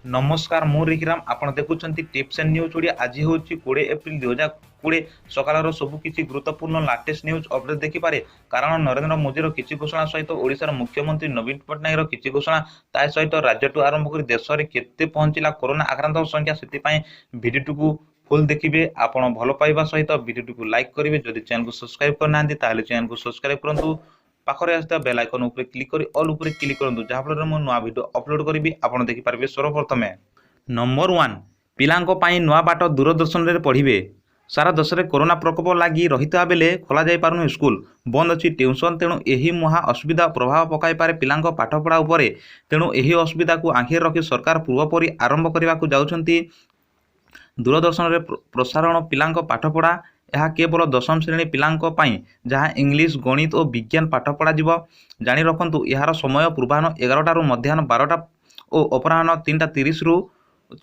ନମସ୍କାର, ମୁଁ ରିକିରାମ, ଆପଣ ଦେଖୁଛନ୍ତି ଟିପ୍ସ ଆଣ୍ଡ ନ୍ୟୁଜ୍ ଓଡ଼ିଆ। ଆଜି ହେଉଛି 20 ଏପ୍ରିଲ 2020। ସକାଳର ସବୁ କିଛି ଗୁରୁତ୍ୱପୂର୍ଣ୍ଣ ଲାଟେଷ୍ଟ ନ୍ୟୁଜ୍ ଅପଡେଟ୍ ଦେଖିପାରେ, କାରଣ ନରେନ୍ଦ୍ର ମୋଦିର କିଛି ଘୋଷଣା ସହିତ ଓଡ଼ିଶାର ମୁଖ୍ୟମନ୍ତ୍ରୀ ନବୀନ ପଟ୍ଟନାୟକର କିଛି ଘୋଷଣା, ତା ସହିତ ରାଜ୍ୟଠୁ ଆରମ୍ଭ କରି ଦେଶରେ କେତେ ପହଞ୍ଚିଲା କରୋନା ଆକ୍ରାନ୍ତଙ୍କ ସଂଖ୍ୟା। ସେଥିପାଇଁ ଭିଡ଼ିଓଟିକୁ ଫୁଲ୍ ଦେଖିବେ। ଆପଣ ଭଲ ପାଇବା ସହିତ ଭିଡ଼ିଓଟିକୁ ଲାଇକ୍ କରିବେ। ଯଦି ଚ୍ୟାନେଲକୁ ସବସ୍କ୍ରାଇବ୍ କରିନାହାନ୍ତି, ତାହେଲେ ଚ୍ୟାନେଲକୁ ସବସ୍କ୍ରାଇବ୍ କରନ୍ତୁ। ପାଖରେ ଆସିଥିବା ବେଲ୍ ଆଇକନ୍ ଉପରେ କ୍ଲିକ୍ କରି ଅଲ୍ ଉପରେ କ୍ଲିକ୍ କରନ୍ତୁ, ଯାହାଫଳରେ ମୁଁ ନୂଆ ଭିଡ଼ିଓ ଅପଲୋଡ଼ କରିବି ଆପଣ ଦେଖିପାରିବେ ସର୍ବପ୍ରଥମେ। ନମ୍ବର 1, ପିଲାଙ୍କ ପାଇଁ ନୂଆ ବାଟ, ଦୂରଦର୍ଶନରେ ପଢ଼ିବେ। ସାରା ଦେଶରେ କରୋନା ପ୍ରକୋପ ଲାଗି ରହିଥିବା ବେଳେ ଖୋଲାଯାଇପାରୁନି ସ୍କୁଲ, ବନ୍ଦ ଅଛି ଟ୍ୟୁସନ୍। ତେଣୁ ଏହି ମହା ଅସୁବିଧା ପ୍ରଭାବ ପକାଇପାରେ ପିଲାଙ୍କ ପାଠପଢ଼ା ଉପରେ। ତେଣୁ ଏହି ଅସୁବିଧାକୁ ଆଖିରେ ରଖି ସରକାର ପୂର୍ବପରି ଆରମ୍ଭ କରିବାକୁ ଯାଉଛନ୍ତି ଦୂରଦର୍ଶନରେ ପ୍ରସାରଣ ପିଲାଙ୍କ ପାଠପଢ଼ା। ଏହା କେବଳ ଦଶମ ଶ୍ରେଣୀ ପିଲାଙ୍କ ପାଇଁ, ଯାହା ଇଂଲିଶ, ଗଣିତ ଓ ବିଜ୍ଞାନ ପାଠ ପଢ଼ାଯିବ। ଜାଣି ରଖନ୍ତୁ, ଏହାର ସମୟ ପୂର୍ବାହ୍ନ 11ଟାରୁ ମଧ୍ୟାହ୍ନ 12ଟା ଓ ଅପରାହ୍ନ 3ଟା 30ରୁ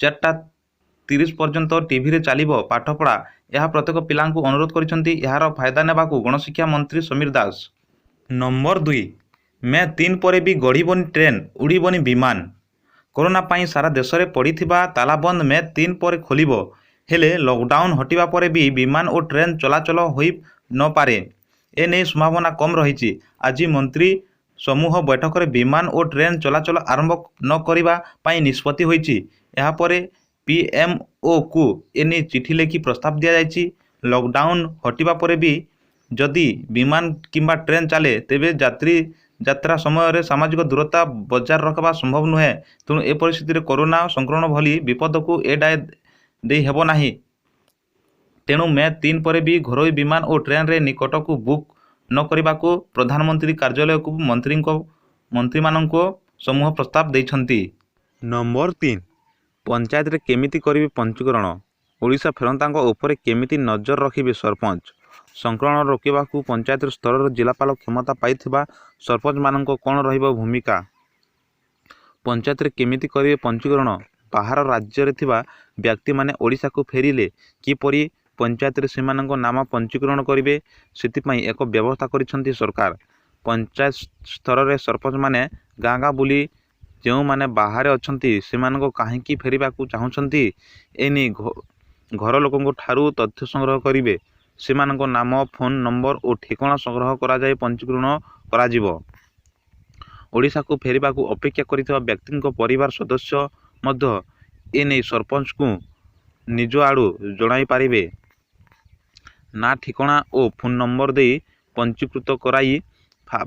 4ଟା 30 ପର୍ଯ୍ୟନ୍ତ ଟିଭିରେ ଚାଲିବ ପାଠପଢ଼ା। ଏହା ପ୍ରତ୍ୟେକ ପିଲାଙ୍କୁ ଅନୁରୋଧ କରିଛନ୍ତି ଏହାର ଫାଇଦା ନେବାକୁ ଗଣଶିକ୍ଷା ମନ୍ତ୍ରୀ ସମୀର ଦାଶ। ନମ୍ବର 2, ମେ 3 ପରେ ବି ଗଡ଼ିବନି ଟ୍ରେନ୍, ଉଡ଼ିବନି ବିମାନ। କରୋନା ପାଇଁ ସାରା ଦେଶରେ ପଡ଼ିଥିବା ତାଲାବନ୍ଦ ମେ 3 ପରେ ଖୋଲିବ। ହେଲେ ଲକଡାଉନ୍ ହଟିବା ପରେ ବି ବିମାନ ଓ ଟ୍ରେନ୍ ଚଳାଚଳ ହୋଇ ନପାରେ, ଏନେଇ ସମ୍ଭାବନା କମ୍ ରହିଛି। ଆଜି ମନ୍ତ୍ରୀ ସମୂହ ବୈଠକରେ ବିମାନ ଓ ଟ୍ରେନ୍ ଚଳାଚଳ ଆରମ୍ଭ ନ କରିବା ପାଇଁ ନିଷ୍ପତ୍ତି ହୋଇଛି। ଏହାପରେ ପିଏମ୍ଓକୁ ଏନେଇ ଚିଠି ଲେଖି ପ୍ରସ୍ତାବ ଦିଆଯାଇଛି। ଲକଡାଉନ୍ ହଟିବା ପରେ ବି ଯଦି ବିମାନ କିମ୍ବା ଟ୍ରେନ୍ ଚାଲେ, ତେବେ ଯାତ୍ରୀ ଯାତ୍ରା ସମୟରେ ସାମାଜିକ ଦୂରତା ବଜାୟ ରଖିବା ସମ୍ଭବ ନୁହେଁ। ତେଣୁ ଏ ପରିସ୍ଥିତିରେ କରୋନା ସଂକ୍ରମଣ ଭଳି ବିପଦକୁ ଏଡ଼ାଇ ଦେଇ ହେବ ନାହିଁ। ତେଣୁ ମେ 3 ପରେ ବି ଘରୋଇ ବିମାନ ଓ ଟ୍ରେନ୍ରେ ଟିକଟକୁ ବୁକ୍ ନ କରିବାକୁ ପ୍ରଧାନମନ୍ତ୍ରୀ କାର୍ଯ୍ୟାଳୟକୁ ମନ୍ତ୍ରୀମାନଙ୍କ ସମୂହ ପ୍ରସ୍ତାବ ଦେଇଛନ୍ତି। ନମ୍ବର 3, ପଞ୍ଚାୟତରେ କେମିତି କରିବେ ପଞ୍ଜୀକରଣ? ଓଡ଼ିଶା ଫେରନ୍ତାଙ୍କ ଉପରେ କେମିତି ନଜର ରଖିବେ ସରପଞ୍ଚ? ସଂକ୍ରମଣ ରୋକିବାକୁ ପଞ୍ଚାୟତ ସ୍ତରରେ ଜିଲ୍ଲାପାଳ କ୍ଷମତା ପାଇଥିବା ସରପଞ୍ଚମାନଙ୍କ କ'ଣ ରହିବ ଭୂମିକା? ପଞ୍ଚାୟତରେ କେମିତି କରିବେ ପଞ୍ଜୀକରଣ? ବାହାର ରାଜ୍ୟରେ ଥିବା ବ୍ୟକ୍ତିମାନେ ଓଡ଼ିଶାକୁ ଫେରିଲେ କିପରି ପଞ୍ଚାୟତରେ ସେମାନଙ୍କ ନାମ ପଞ୍ଜୀକରଣ କରିବେ, ସେଥିପାଇଁ ଏକ ବ୍ୟବସ୍ଥା କରିଛନ୍ତି ସରକାର। ପଞ୍ଚାୟତ ସ୍ତରରେ ସରପଞ୍ଚମାନେ ଗାଁ ଗାଁ ବୁଲି ଯେଉଁମାନେ ବାହାରେ ଅଛନ୍ତି, ସେମାନଙ୍କ କାହିଁକି ଫେରିବାକୁ ଚାହୁଁଛନ୍ତି, ଏନେଇ ଘର ଲୋକଙ୍କ ଠାରୁ ତଥ୍ୟ ସଂଗ୍ରହ କରିବେ। ସେମାନଙ୍କ ନାମ, ଫୋନ୍ ନମ୍ବର ଓ ଠିକଣା ସଂଗ୍ରହ କରାଯାଇ ପଞ୍ଜୀକରଣ କରାଯିବ। ଓଡ଼ିଶାକୁ ଫେରିବାକୁ ଅପେକ୍ଷା କରିଥିବା ବ୍ୟକ୍ତିଙ୍କ ପରିବାର ସଦସ୍ୟ ମଧ୍ୟ ଏନେଇ ସରପଞ୍ଚଙ୍କୁ ନିଜ ଆଡ଼ୁ ଜଣାଇପାରିବେ। ନାଁ, ଠିକଣା ଓ ଫୋନ୍ ନମ୍ବର ଦେଇ ପଞ୍ଜୀକୃତ କରାଇ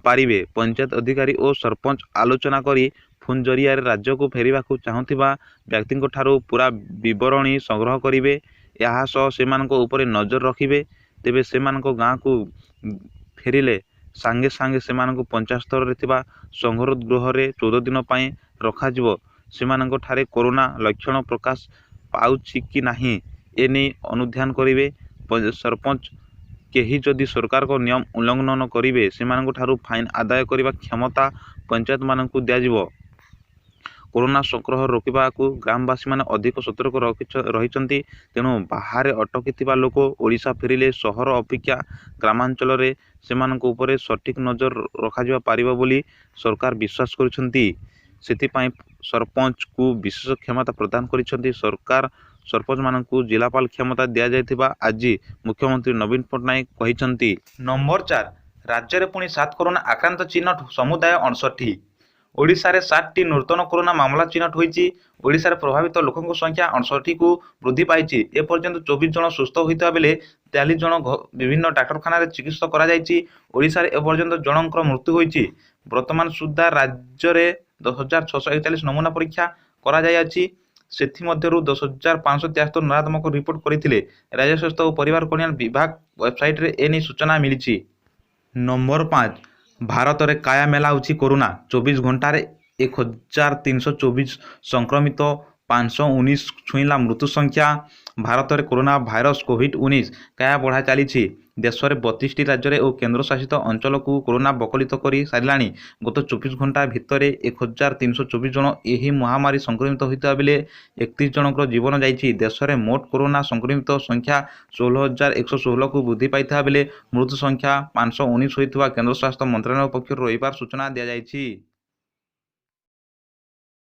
ପାରିବେ। ପଞ୍ଚାୟତ ଅଧିକାରୀ ଓ ସରପଞ୍ଚ ଆଲୋଚନା କରି ଫୋନ୍ ଜରିଆରେ ରାଜ୍ୟକୁ ଫେରିବାକୁ ଚାହୁଁଥିବା ବ୍ୟକ୍ତିଙ୍କଠାରୁ ପୂରା ବିବରଣୀ ସଂଗ୍ରହ କରିବେ। ଏହାସହ ସେମାନଙ୍କ ଉପରେ ନଜର ରଖିବେ। ତେବେ ସେମାନଙ୍କ ଗାଁକୁ ଫେରିଲେ ସାଙ୍ଗେ ସାଙ୍ଗେ ସେମାନଙ୍କୁ ପଞ୍ଚାୟତ ସ୍ତରରେ ଥିବା ସଙ୍ଗରୋଧ ଗୃହରେ 14 ଦିନ ପାଇଁ ରଖାଯିବ। ସେମାନଙ୍କଠାରେ କରୋନା ଲକ୍ଷଣ ପ୍ରକାଶ ପାଉଛି କି ନାହିଁ, ଏନେଇ ଅନୁଧ୍ୟାନ କରିବେ ସରପଞ୍ଚ। କେହି ଯଦି ସରକାରଙ୍କ ନିୟମ ଉଲ୍ଲଂଘନ କରିବେ, ସେମାନଙ୍କଠାରୁ ଫାଇନ୍ ଆଦାୟ କରିବା କ୍ଷମତା ପଞ୍ଚାୟତମାନଙ୍କୁ ଦିଆଯିବ। କରୋନା ସଂକ୍ରମଣ ରୋକିବାକୁ ଗ୍ରାମବାସୀମାନେ ଅଧିକ ସତର୍କ ରହିଛନ୍ତି। ତେଣୁ ବାହାରେ ଅଟକିଥିବା ଲୋକ ଓଡ଼ିଶା ଫେରିଲେ ସହର ଅପେକ୍ଷା ଗ୍ରାମାଞ୍ଚଳରେ ସେମାନଙ୍କ ଉପରେ ସଠିକ୍ ନଜର ରଖାଯାଇ ପାରିବ ବୋଲି ସରକାର ବିଶ୍ୱାସ କରୁଛନ୍ତି। ସେଥିପାଇଁ ସରପଞ୍ଚଙ୍କୁ ବିଶେଷ କ୍ଷମତା ପ୍ରଦାନ କରିଛନ୍ତି ସରକାର। ସରପଞ୍ଚମାନଙ୍କୁ ଜିଲ୍ଲାପାଳ କ୍ଷମତା ଦିଆଯାଇଥିବା ଆଜି ମୁଖ୍ୟମନ୍ତ୍ରୀ ନବୀନ ପଟ୍ଟନାୟକ କହିଛନ୍ତି। ନମ୍ବର 4, ରାଜ୍ୟରେ ପୁଣି 7 କରୋନା ଆକ୍ରାନ୍ତ ଚିହ୍ନଟ, ସମୁଦାୟ 59। ଓଡ଼ିଶାରେ 7ଟି ନୂତନ କରୋନା ମାମଲା ଚିହ୍ନଟ ହୋଇଛି। ଓଡ଼ିଶାରେ ପ୍ରଭାବିତ ଲୋକଙ୍କ ସଂଖ୍ୟା 59କୁ ବୃଦ୍ଧି ପାଇଛି। ଏପର୍ଯ୍ୟନ୍ତ 24 ଜଣ ସୁସ୍ଥ ହୋଇଥିବା ବେଳେ 43 ଜଣ ବିଭିନ୍ନ ଡାକ୍ତରଖାନାରେ ଚିକିତ୍ସା କରାଯାଇଛି। ଓଡ଼ିଶାରେ ଏପର୍ଯ୍ୟନ୍ତ ଜଣଙ୍କର ମୃତ୍ୟୁ ହୋଇଛି। ବର୍ତ୍ତମାନ ସୁଦ୍ଧା ରାଜ୍ୟରେ 10,641 ନମୁନା ପରୀକ୍ଷା କରାଯାଇଅଛି। ସେଥିମଧ୍ୟରୁ 10,573 ନକାରାତ୍ମକ ରିପୋର୍ଟ କରିଥିଲେ। ରାଜ୍ୟ ସ୍ୱାସ୍ଥ୍ୟ ଓ ପରିବାର କଲ୍ୟାଣ ବିଭାଗ ୱେବସାଇଟ୍ରେ ଏନେଇ ସୂଚନା ମିଳିଛି। ନମ୍ବର 5, ଭାରତରେ କାୟା ମେଲାଉଛି କରୋନା। 24 ଘଣ୍ଟାରେ 1324 ସଂକ୍ରମିତ, 519 ଛୁଇଁଲା ମୃତ୍ୟୁ ସଂଖ୍ୟା। ଭାରତରେ କରୋନା ଭାଇରସ୍ କୋଭିଡ୍-19 କାୟା ବଢ଼ାଇ ଚାଲିଛି। ଦେଶରେ 32ଟି ରାଜ୍ୟରେ ଓ କେନ୍ଦ୍ରଶାସିତ ଅଞ୍ଚଳକୁ କରୋନା ବକଳିତ କରି ସାରିଲାଣି। ଗତ 24 ଘଣ୍ଟା ଭିତରେ 1324 ଜଣ ଏହି ମହାମାରୀ ସଂକ୍ରମିତ ହୋଇଥିବା ବେଳେ 31 ଜଣଙ୍କର ଜୀବନ ଯାଇଛି। ଦେଶରେ ମୋଟ କରୋନା ସଂକ୍ରମିତ ସଂଖ୍ୟା 16,116କୁ ବୃଦ୍ଧି ପାଇଥିବା ବେଳେ ମୃତ୍ୟୁ ସଂଖ୍ୟା 519 ହୋଇଥିବା କେନ୍ଦ୍ର ସ୍ୱାସ୍ଥ୍ୟ ମନ୍ତ୍ରଣାଳୟ ପକ୍ଷରୁ ରବିବାର ସୂଚନା ଦିଆଯାଇଛି।